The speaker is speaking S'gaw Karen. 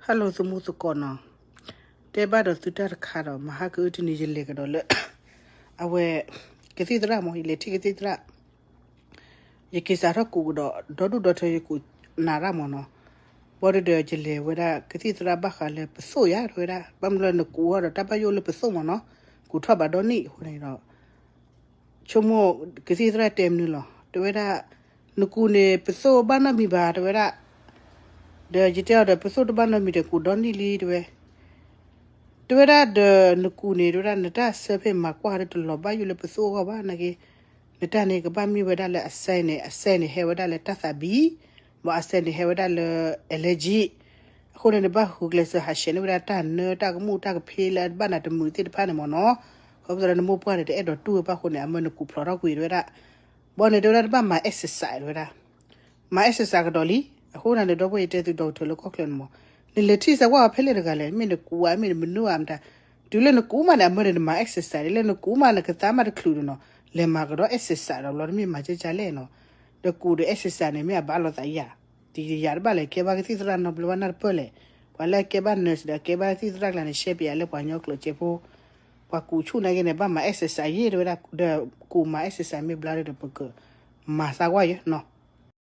Hello သမူသကိးနီၤ, တဲဘၣ်ဒီးသုတၢ်တခါဒီး မဟါကအုတနံၤယလဲၤကဒီးလၢ အဝဲ ကသံၣ်သရၣ်မး ယလဲၤထံၣ်ကသံၣ်သရၣ်, ယက့ၤစးထီၣ်ကူးကဒီး ဒီဒူၣ်ဒီထၢယကူးနးရၣ်မးနီၤ, ဘၣ်ဒီးယလဲၤဝဲဒၣ်ကသံၣ်သရၣ်ဘၣ်ဃးလၢပသိၣ်ယါတဲဝဲဒၣ် ဘၣ်မနုၤလၢနကူးအီၤဒီးတၢ်ဘၣ်ယိၣ်လၢပသိၣ်မးနီၤ, ကူးထီၣ်ဘၣ်ဒီနံၣ်အဃိန့ၣ်ဒီး ဆိကမိၣ်ကသံၣ်သရၣ်တဲမနုၤလီၤ တဲဝဲဒၣ်, နကူးန့ၣ် ပသိၣ်ဘၣ်နီတမံၤဘၣ် တဲဝဲဒၣ်, ဒီးယတဲအီၤဒီး ပသိၣ်တဘၣ်နီတမံၤဒီးကူးဒီနံၣ်လံ တဲဝဲ, တဲဝဲဒၣ်ဒီးနကူးန့ၣ် တဲဝဲဒၣ် နတၢ်ဆၢဖ့ၣ်မၤကွၢ်ဒီးတလီၤဘၣ်ယိၣ်လၢပသိၣ်အဂီၢ်ဘၣ်နာ်က့, နတၢ်န့ၣ် ကဘၣ်မ့ၢ်ဝဲဒၣ်လၢအစဲးန့ၣ် အစဲးန့ၣ်ဟဲဝဲဒၣ်လၢတၢ်သးဘံၣ်, ဘၣ်အစဲးန့ၣ်ဟဲဝဲဒၣ်လၢ allergy, အဃိန့ၣ် နဘၣ်ဃုကျဲးစၢးဟးဆှဲးန့ၢ်ဝဲဒၣ်တၢ်နၢတၢ်ကမူၣ်တၢ်ကဖ့လၢအဘၣ်နၤတမုာ်သ့ၣ်တဖၣ်န့ၣ်မးနီၤ, ခီဖျိလၢနမိၢ်ပှၢ်န့ၣ် တအဲၣ်ဒိးတူၢ်ဝဲဘၣ်အဃိန့ၣ် အမၢနကူးဖျိးထီၣ်ကွံာ်တဲဝဲဒၣ်, ဘၣ်န့ၣ်တဲဝဲဒၣ်တဘၣ်မၤ exercise တဲဝဲဒၣ်, မၤ exercise ကဒီးလံ, အဃိန့ၣ်ဒီပုၢ်ဝဲၢ်ယတဲသုဒီကထၢၣ်လၢကီၢ်ချၢန့ၣ်မး, နလဲၤထံၣ်စၢၤကွၢ်အီၤဖဲလဲၣ်တဂၤလဲၣ် မ့ၢ်နကူးဧါ မ့ၢ်နမနုၤဧါမတၤ, တုၤလၢနကူးမးန့ၣ် အမၢန့ၣ်နမၤ exercise လၢနကူးမးနကသါမးတချုးဒီးနီၤ, လဲၤမၤကဒီး exercise ဒီးဘျီတမ့ၢ်မၤကၢကၢလဲၣ်နီၤ, ဒီးကူးဒီး exercise န့ၣ် မ့ၢ်အဘၣ်လိာ်သးယၤ, တယၤတဘၣ်လဲၣ် ကဲဘၣ်ကသံၣ်သရၣ်နီတဘျီဘၣ်နၢ်တပၢၢ်လဲၣ်, ပှၤလၢအကဲဘၣ် nurse ဒီးကဲဘၣ်ကသံၣ်သရၣ်ကျါန့ၣ် ရှဲပယၤလၢပှၤကညီကျိာ်စဲးဖိ, ပှၤကူးဆူၣ်နာ်က့န့ၣ် ဘၣ်မၤ exercise ယဲၢ်တဲဝဲဒၣ်, ဒီးကူးမၤ exercise မ့ၢ်ဘျါဒီးပကမၤသးကွၢ်ယဲၢ်နီၤ